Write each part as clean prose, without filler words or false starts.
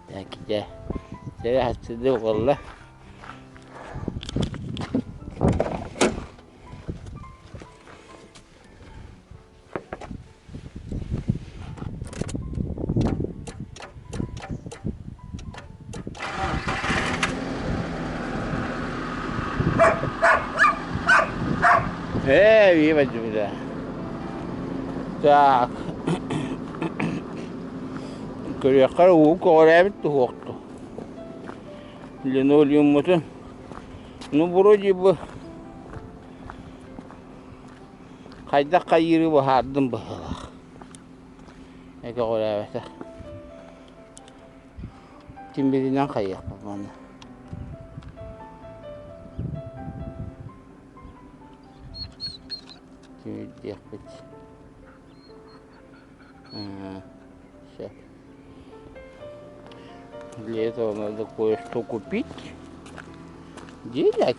Так, дьэ, сэрэ буолла. Ээ, биир Так. Көрүөххэ уу көҕүрээбит туһуохту. Линолеуммутун. Ну, вроде бы хайдах хайыыры быһаардым быһыылаах. Көҕүрээбэтэх. Тимиринэн хайыахпыт маны. Тимирдиэхпит. Все. Для этого надо кое-что купить. Где для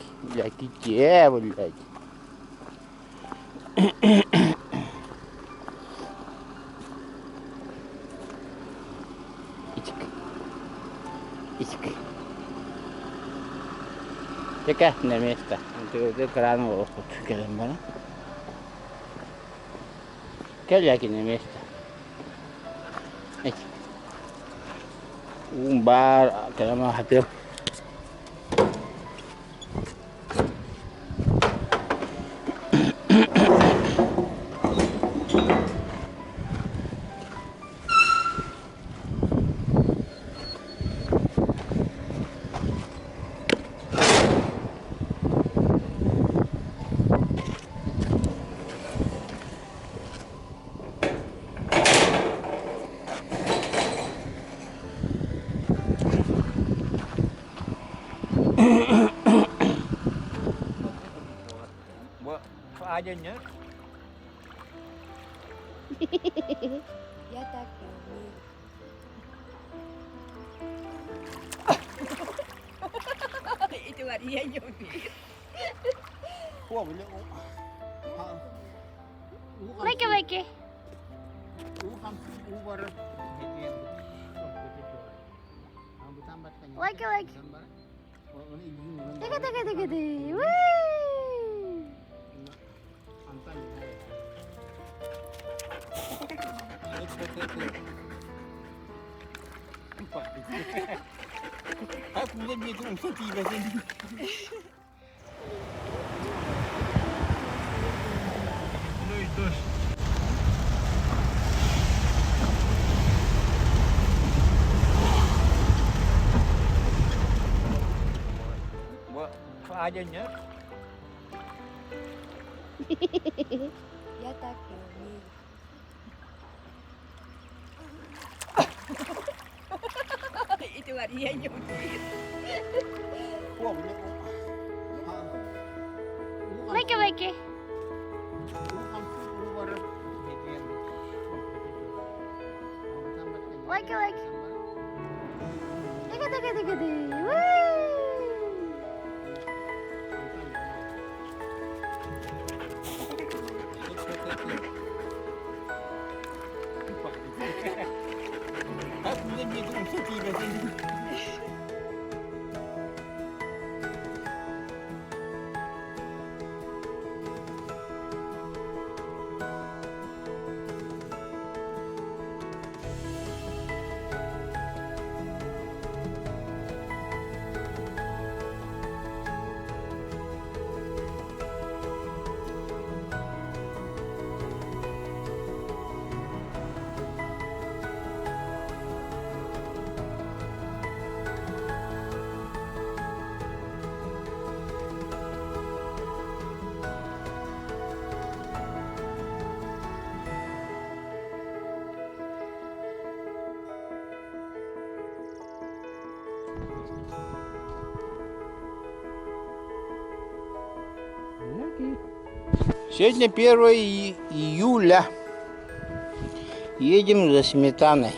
ките, блядь? Ичик. Ичик. Чэкэ, на место. Кран кэлэн баран. Кэллэки на место. Уум баар, кэлэн хатыам. Я так не умею. Эти я не умею. Лайки-лайки. Лайки-лайки. Тыгы тыгы тыгы ты. Ну и дождь. Я так не умею. Эти я не умею. Лайки-лайки. Лайки-лайки. Тыгы тыгы тыгы ты. Сегодня 1 июля. Едем за сметаной.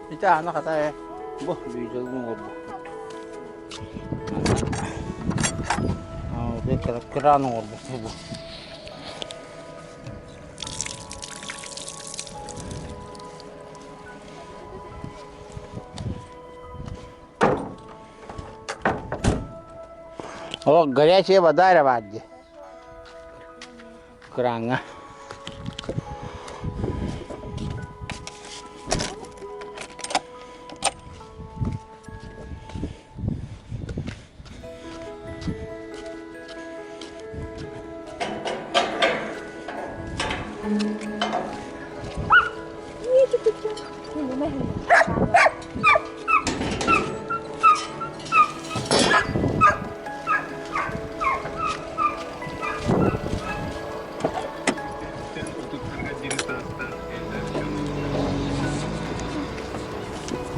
Ita ана хата бу видео бу. Кран оҥорбут бу. О, горячая вода эрэ баар дии. Краҥҥа.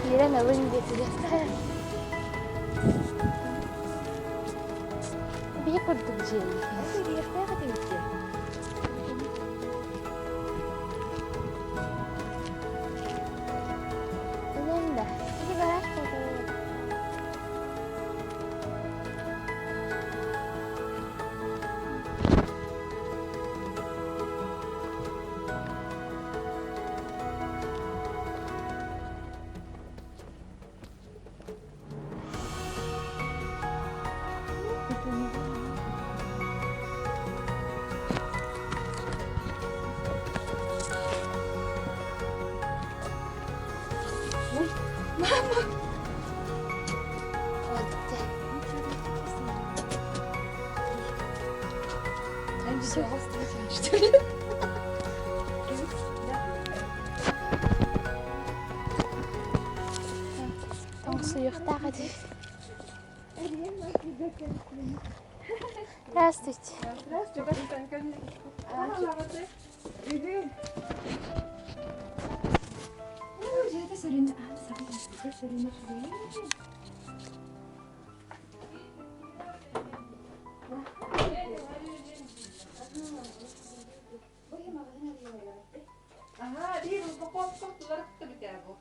Киирэн ылыҥ диэтилэр. Биһи курдук дьиэ. Биһиэхтээх этибит дии. Ылыҥ да. Ити гараж курдук. Все, что ли? Тоҥсуйуохтаах этим. Здравствуйте. Ага, биир упаковка тулар кытта бу.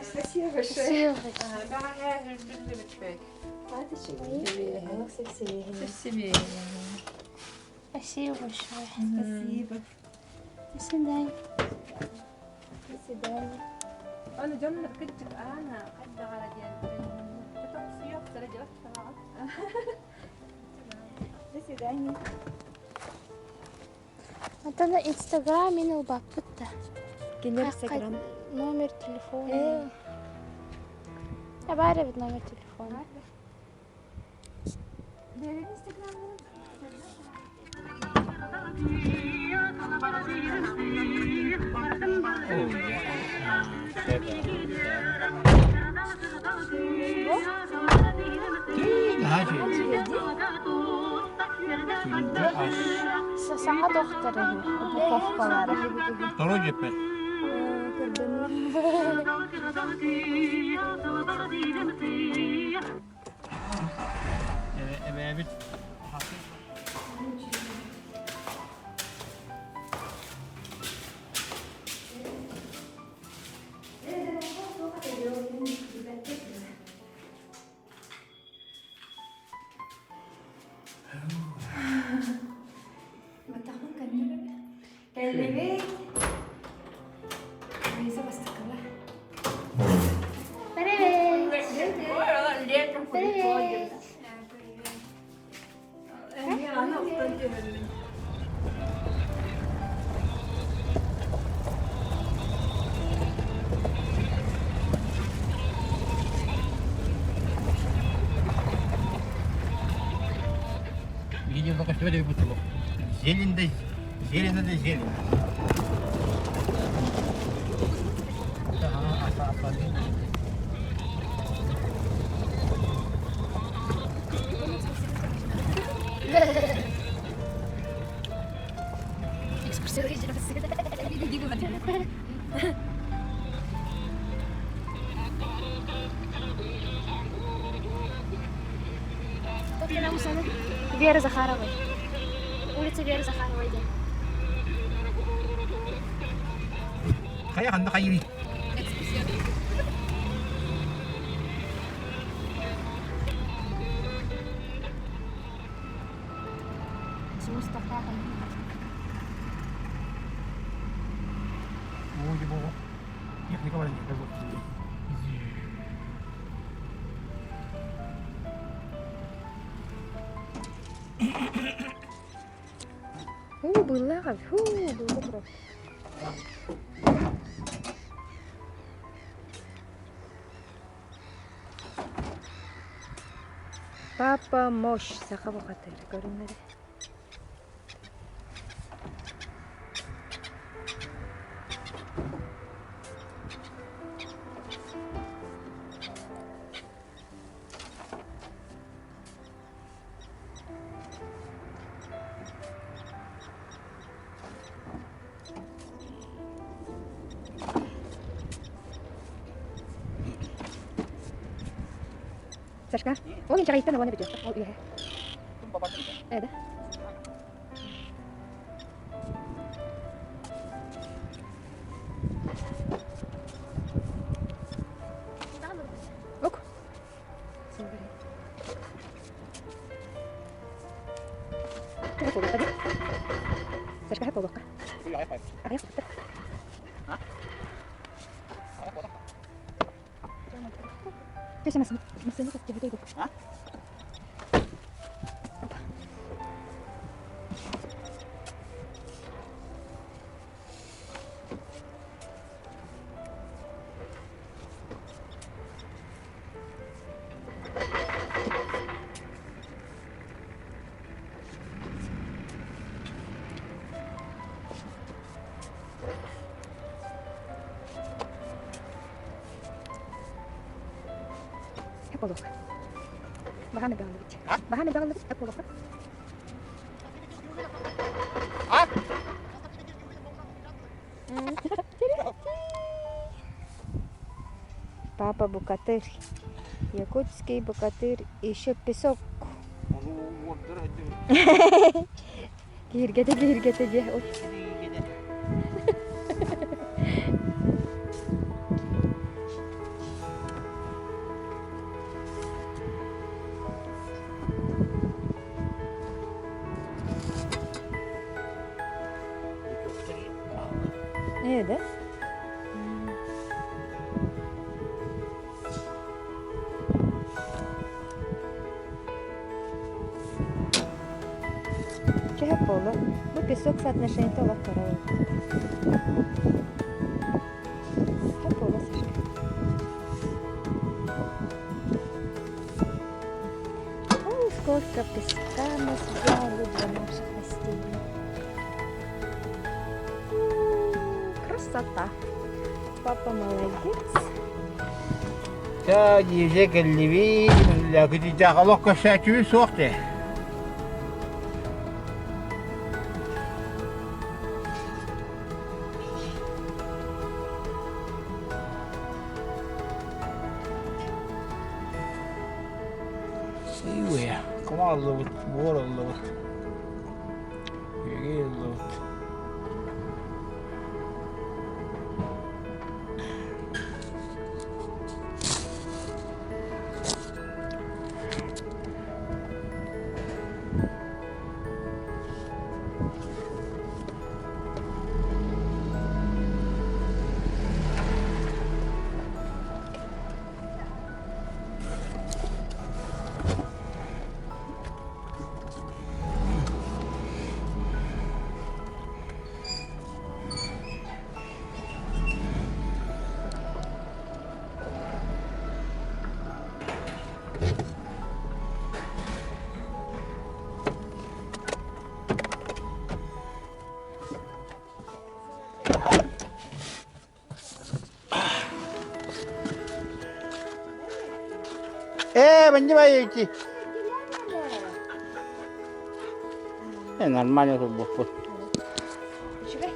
Спасибо большое. Спасибо большое. Спасибо большое. Спасибо. До свидания. До свидания. أنا جنة كنت أنا قد على ديال До свидания. Это на инстаграме ылбаппыт да. Кинер Инстаграм. Номер телефона. Я баар эбит номер телефона. Күндү ас. Саҥа доктор упаковкалара. Торо дьэппэт. Эбээбит Кэллибит. Раиса бастакыла. Привет. Привет. Видео только что выпустил. Зелень да зелень да зелень. Ага, аса аса. Вера Захаровой. Улица Веры Захаровой диэн. Хайа ханна хайыы? Уу, быыллаах эбит. Һуу, быылла турар. Папа мощь саха бухатыра көрүҥнэрэ. Сашка, ол инчэҕэйиттэн уонна бүтүөххэ, ол үөһэ. Ээ да. Ок. Сашка буолуохха. Аҕыйах буолуохтар. Эполох. Баһааны баҕалыбыт. Баһааны баҕалыбыт эполох. Папа букатырь. Якутский букатырь еще песок. Киһиргэтэ киһиргэтэ диэ. Ээ да? Чэ буолуо. Бу песок соотношениета олох кыра Сөп буолуо Сашка. Ой, сколько песка мы взяли для наших растений. Красота. Папа молодец. Та дьиэ кэллибит, лэкититэх олох көрсөөччүбүт суох дии. Сыыйа, кума ыллыбыт, буор ыллыбыт, үөгэй ыллыбыт. Ээ, манньыбай Нормально турбуппут. Үчүгэй.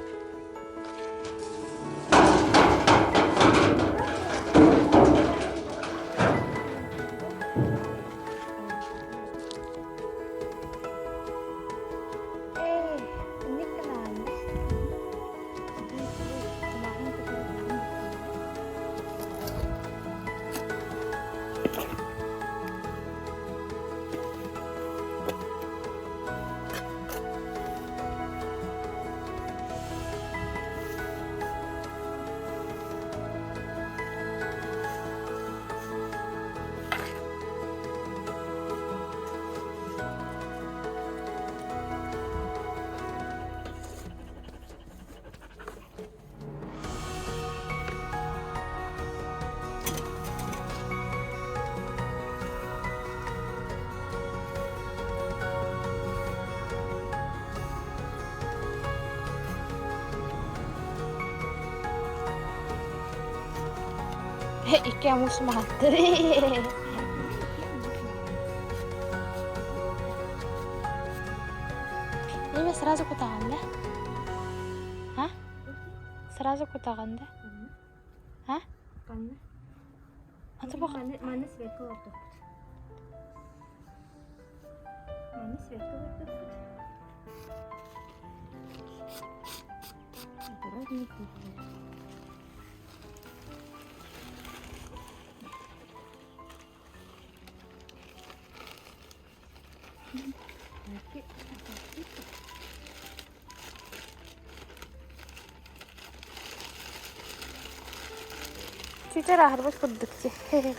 Икки амус маҕаттар. Эми сразу кутаҕын да? А? Сразу кутаҕын да? А? Ханна? Аты бу Маны, маны светка олордохпут. Маны светка олордохпут. Аккуратнее кухня. Чүчэр аһарбыт курдук дии.